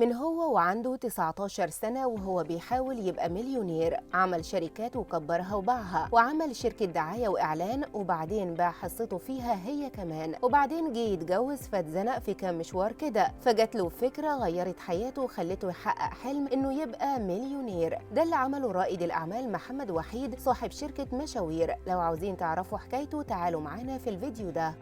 من هو وعنده 19 سنة وهو بيحاول يبقى مليونير. عمل شركات وكبرها وباعها، وعمل شركة دعاية وإعلان وبعدين باع حصته فيها هي كمان، وبعدين جه يتجوز فاتزنق في كام مشوار كده، فجات له فكرة غيرت حياته وخلته يحقق حلم إنه يبقى مليونير. ده اللي عمله رائد الأعمال محمد وحيد صاحب شركة مشاوير. لو عاوزين تعرفوا حكايته تعالوا معانا في الفيديو ده.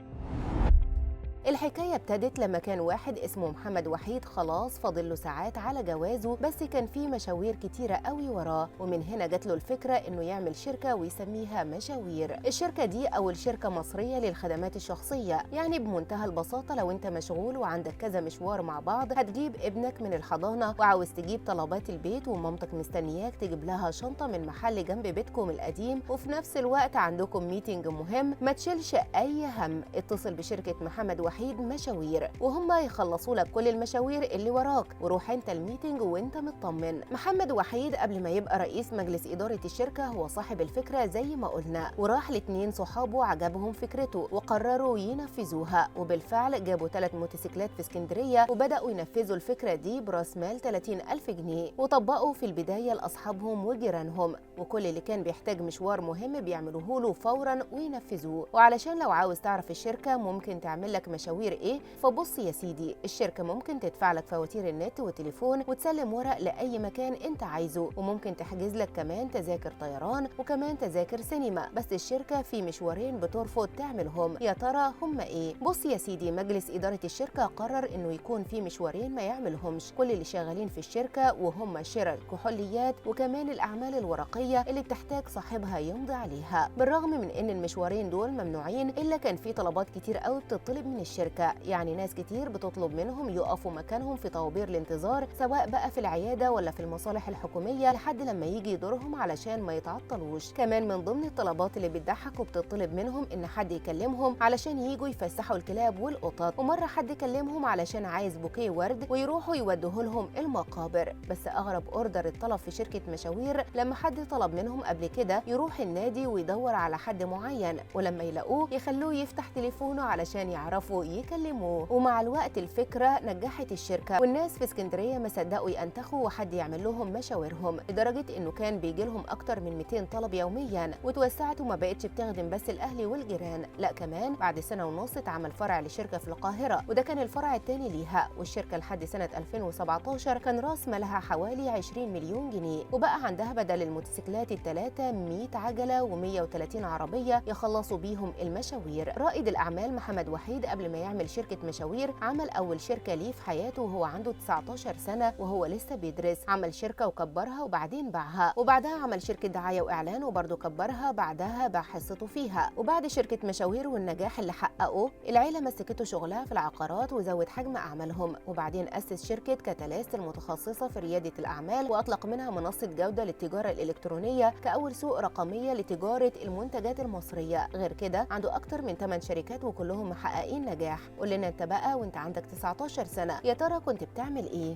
الحكاية ابتدت لما كان واحد اسمه محمد وحيد خلاص فاضل له ساعات على جوازه، بس كان في مشاوير كتيرة قوي وراه، ومن هنا جات له الفكرة انه يعمل شركة ويسميها مشاوير. الشركة دي اول شركة مصرية للخدمات الشخصية، يعني بمنتهى البساطة لو انت مشغول وعندك كذا مشوار مع بعض، هتجيب ابنك من الحضانة وعاوز تجيب طلبات البيت ومامتك مستنياك تجيب لها شنطة من محل جنب بيتكم القديم، وفي نفس الوقت عندكم meeting مهم، ما تشيلش اي هم، اتصل بشركة محمد وحيد مشاوير وهم يخلصوا لك كل المشاوير اللي وراك، وروح انت ال meeting وانت مطمن. محمد وحيد قبل ما يبقى رئيس مجلس إدارة الشركة هو صاحب الفكرة زي ما قلنا، وراح لاتنين صحابه عجبهم فكرته وقرروا ينفذوها، وبالفعل جابوا 3 موتوسيكلات في اسكندرية وبدأوا ينفذوا الفكرة دي براس مال 30,000 جنيه، وطبقوا في البداية لأصحابهم وجيرانهم، وكل اللي كان بيحتاج مشوار مهم بيعملوه له فورا وينفذوه. وعلشان لو عاوز تعرف الشركة ممكن تعمل لك مشاوير ايه، فبص يا سيدي، الشركة ممكن تدفع لك فواتير النت والتليفون وتسلم ورق لأي مكان انت عايزه، وممكن تحجز لك كمان تذاكر طيران وكمان تذاكر سينما، بس الشركة في مشوارين بترفض تعملهم، يا ترى هم ايه؟ بص يا سيدي، مجلس إدارة الشركة قرر انه يكون في مشوارين ما يعملهمش كل اللي شغالين في الشركة، وهم شراء الكحوليات وكمان الأعمال الورقية اللي بتحتاج صاحبها يمضي عليها. بالرغم من ان المشوارين دول ممنوعين، الا كان في طلبات كتير قوي بتطلب من الشركة، يعني ناس كتير بتطلب منهم يقفوا مكانهم في طوابير الانتظار سواء بقى في العيادة ولا في المصالح الحكومية لحد لما يجي دورهم علشان ما يتعطلوش. كمان من ضمن الطلبات اللي بتضحك وبتطلب منهم ان حد يكلمهم علشان ييجوا يفسحوا الكلاب والقطط، ومرة حد كلمهم علشان عايز بوكيه ورد ويروحوا يودوه لهم المقابر. بس اغرب order اتطلب في شركة مشاوير لما حد طلب منهم قبل كده يروح النادي ويدور على حد معين، ولما يلاقوه يخلوه يفتح تليفونه علشان يعرفوا يكلموه. ومع الوقت الفكرة نجحت الشركة، والناس في اسكندرية ما صدقوا ينتخوا وحد يعمل لهم مشاورهم، لدرجة انه كان بيجي لهم اكتر من 200 طلب يوميا، وتوسعت وما بقتش بتخدم بس الاهل والجيران، لا كمان بعد 1.5 سنة اتعمل فرع لشركة في القاهرة، وده كان الفرع الثاني ليها. والشركة لحد سنة 2017 كان راس مالها حوالي 20 مليون جنيه، وبقى عندها بدل الموتوسيكلات الثلاثة 100 عجلة و130 عربية يخلصوا بيهم المشاوير. رائد الأعمال محمد وحيد قبل ما يعمل شركة مشاوير عمل أول شركة ليه في حياته وهو عنده 19 سنة وهو لسه بيدرس، عمل شركة وكبرها وبعدين باعها، وبعدها عمل شركة دعاية وإعلان وبرضه كبرها، بعدها باع حصته فيها. وبعد شركة مشاوير والنجاح اللي حققه العيلة مسكته شغلها في العقارات وزود حجم أعمالهم، وبعدين أسس شركة كاتاليست المتخصصة في ريادة الأعمال، وأطلق منها منصة جودة للتجارة الإلكترونية كأول سوق رقمية لتجارة المنتجات المصرية. غير كده عنده أكتر من 8 شركات وكلهم محققين نجاح. قول لنا انت بقى وانت عندك 19 سنة يا ترى كنت بتعمل ايه؟